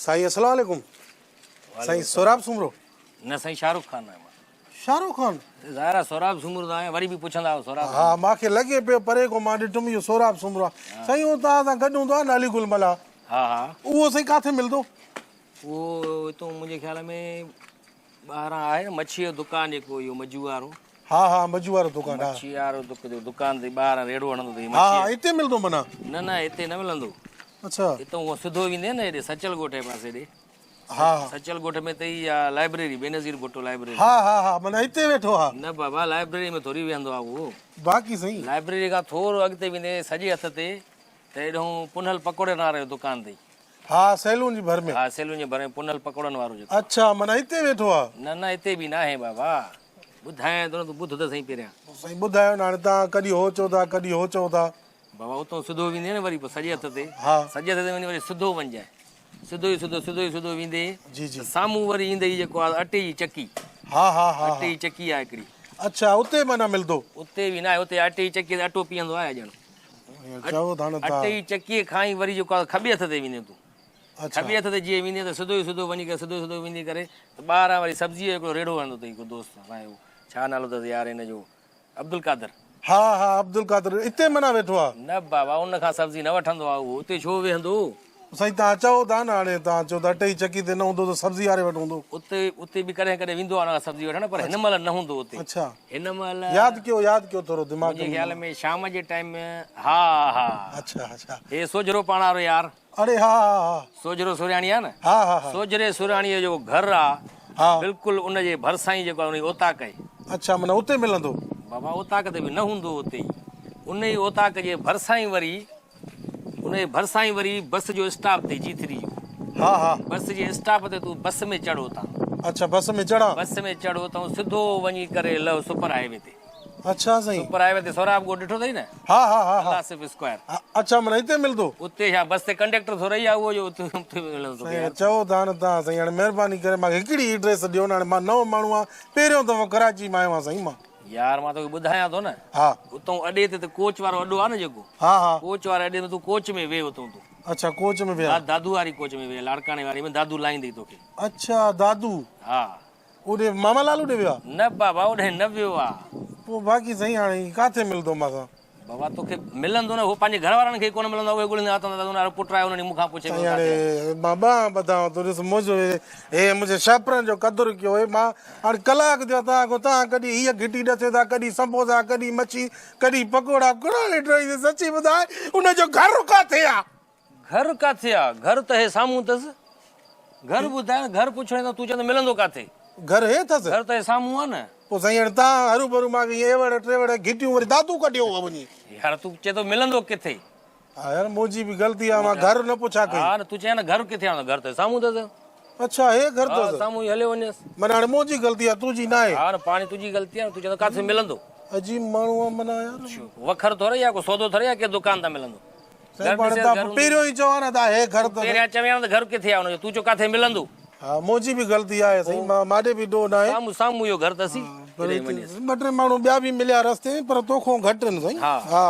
سائين السلام عليڪم سائين سهراب سومرو. نه سائين شاهرخ خان آهيان مان. شاهرخ خان؟ ظاهر آهي سهراب سومرو ته آهيان وري به پڇندا آهيو سهراب. ها مان کي لڳي پيو پري کان مان ڏٺم اهو سهراب سومرو آهي. سائين اهو توهان سان گڏ هوندو آهي نه علي گل ملاح. ها ها. اهو سائين ڪاٿي ملندو؟ اهو هتون منهنجي خيال ۾ ٻاهران آهي نه مڇيء جو دڪان جيڪو اهو مجو وارو. ها ها مجو وارو دڪان ها. مڇيء وارو دڪان تي ٻاهران ريڙهو هڻندو اٿئي مڇيء. ها ها اتي ملندو معنيٰ. نه نه اتي نه ملندو. اڇا. اتون کان سڌو ويندين نه هيڏي سچل ڳوٺ جي پاسي ڏي. ها. سچل ڳوٺ ۾ اٿئي اها لائبريري بينظير ڀٽو لائبريري. ها ها ها معنيٰ اتي ويٺو ها. نه بابا لائبريري ۾ ٿوري ويهندو آ اهو. باقي سائين. لائبريري کان ٿورو اڳتي ويندين سڄي هٿ تي ته هيڏهون پنهل پڪوڙن واري جو دڪان اٿئي. ها سيلون جي ڀر ۾. ها سيلون جي ڀر ۾ پنهل پڪوڙن وارو جيڪو. اڇا معنيٰ اتي ويٺو آ. نه نه اتي به ناهي بابا. ٻڌايان ٿو نه تون ٻڌ ته سهي پهريان. سائين ٻڌايو نه هاڻي توهان ڪڏهن هو چئو ٿا ڪڏهن هو چئو ٿا. بابا اتان سڌو ويندين نه وري پوء سڄي هٿ تي. ها. سڄي هٿ تي وڃي وري سڌو وڃجانء. سڌو ئي سڌو سڌو ئي سڌو ويندي جي جي. ته سامهون وري ايندئي جيڪو آ اٽي جي چڪي. ها ها ها. اٽي جي چڪي آ هڪڙي. اڇا اتي معنيٰ ملندو. اتي به ناهي اتي اٽي جي چڪي تي اٽو پيهندو آهي ڄڻ. چئو ٿا نه اٽي جي چڪيء کان ئي وري جيڪو آهي کٻي هٿ تي ويندين تون. کٻي هٿ تي جيئن ويندين ته سڌو ئي سڌو وڃي ڪري سڌو ئي سڌو ويندي ڪري ته ٻاهران وري سبزيء جو هڪڙو ريڙهو هڻندو اٿئي هڪ دوست اسان جو ڇا نالو اٿس يار هن جو عبدالقادر. ها ها عبدالقادر اتي معنيٰ ويٺو آهي. نه بابا ان کان سبزي نه وٺندو آهي اهو اتي ڇو ويهندو. سائين توهان چئو ٿا نه هاڻي توهان چئو ٿا اٽي جي چڪي تي نه هوندو ته سبزي واري وٽ هوندو. اتي اتي به ڪڏهن ڪڏهن ويندو آهي ان کان سبزي وٺڻ پر هن مهل نه هوندو اتي. اڇا. هن مهل ياد ڪيو ياد ڪيو ٿورو دماغ منهنجي خيال ۾ شام جي ٽائيم ها ها. اڇا اڇا. هي سوجهرو پاڻ وارو يار. اڙي ها ها ها. سوجهرو سورياڻي آهي نه. ها ها ها. سوجهري سورياڻيء جو گهر آ ها. بلڪل ان جي ڀرسان ئي جيڪو آهي ان جي اوطاق آهي. اڇا معنيٰ اتي ملندو. بابا اوطاق تي به نه هوندو اتي ئي ان ئي اوطاق جي ڀرسان ئي وري ان جي ڀرسان ئي وري بس جو اسٽاپ اٿئي جي ٿري جو. ها ها. بس جي اسٽاپ تي تون بس ۾ چڙهه اتان. اڇا بس ۾ چڙهان. بس ۾ چڙهه اتان سڌو وڃي ڪري لهه سپر هاء وي تي. اڇا سائين. سپر هاء وي تي سهراب ڳوٺ ڏٺو اٿئي نه. ها ها ها ها. الله صرف اسڪوائر. اڇا معنيٰ اتي ملندو. اتي ڇا بس تي ڪنڊيڪٽر ٿورئي آهي اهو جو اتي ملندو توکي يار. سائين چئو ٿا نه توهان سائين هاڻي مهرباني ڪري مان کي هڪڙي ايڊريس ڏيو نه هاڻي مان نئون ماڻهو آهيان پهريون دفعو ڪراچي مان آيو آهيان سائين مان. يار مان توکي ٻڌايان ٿو نه. ها. اتئون اڏي تي ته ڪوچ وارو اڏو آ نه جيڪو. ها ها. ڪوچ واري اڏي ۾ تون ڪوچ ۾ ويهه اتئون تون. اڇا ڪوچ ۾ ويهان. دادو واري ڪوچ ۾ ويهه لاڙڪاڻي واري ۾ دادو لاهيندئي توکي. اڇا دادو. ها. اوڏي ماما لالو ڏي ويو آ. نه بابا اوڏي نه ويو آ. پوء باقي سائين هاڻي ڪاٿي ملندو مان سان. بابا توکي ملندو نه، هو پنهنجي گهر وارن کي ئي ڪونه ملندو آهي، اهي ڳوليندا وتندا ته ان وارو پٽ آهي، ان ڏينهن مون کان پڇي پيو سائين ڪاٿي هاڻي آهي. مان ٻانهن ٻڌانو ٿو، ڏس منهنجو هي منهنجي شاپرن جو قدر ڪيو هي، مان هاڻي ڪلاڪ ٿيو آهي توهان کان، توهان ڪڏهن هيء گهٽي ڏسيو ٿا، ڪڏهن سمبوسا، ڪڏهن مڇي، ڪڏهن پڪوڙا، قرآن ڏٺو ته سچي ٻڌاء ان جو گهر ڪاٿي آهي؟ گهر ڪاٿي آ؟ گهر ته هي سامهون اٿس. گهر ٻڌاء نه، گهر پڇڻ ايندو تون چوندين ملندو ڪاٿي؟ گهر هي اٿس؟ گهر ته هي سامهون آ نه. پوء سائين هاڻي توهان هروڀرو مان کي ائين ايوڙ ٽيوڙ گهٽيون وري دادو ڪڍيو هو وڃي. يار تون چئين ٿو ملندو ڪٿي؟ ها يار منهنجي به غلطي آ مان گهر نه پڇا ڪئي. ها نه تون چئين نه گهر ڪٿي آ گهر ته سامهون اٿس. اڇا هي گهر اٿس. ها سامهون ئي هليو وڃيس. معنيٰ هاڻي منهنجي غلطي آ تنهنجي ناهي. ها نه پاڻي تنهنجي غلطي آ نه تون چئين ٿو ڪاٿي ملندو. عجيب ماڻهو آ معنيٰ يار. وکر ٿورئي آ ڪو سودو ٿورئي آ ڪنهن دڪان تان ملندو. سائين پاڻ تان پهريون ئي چوان نه ته هي گهر اٿس. پهريان چوين ها نه ته گهر ڪٿي آ ان جو تون چئو ڪاٿي ملندو. ها منهنجي به غلطي آهي سائين مان ماڏي به ڏوهه ناهي. سامهون سامهون اهو گهر اٿس پر ٻه ٽي ماڻهو ٻيا به مليا رستي ۾ پر توکون گهٽ آهن سائين. ها. ها.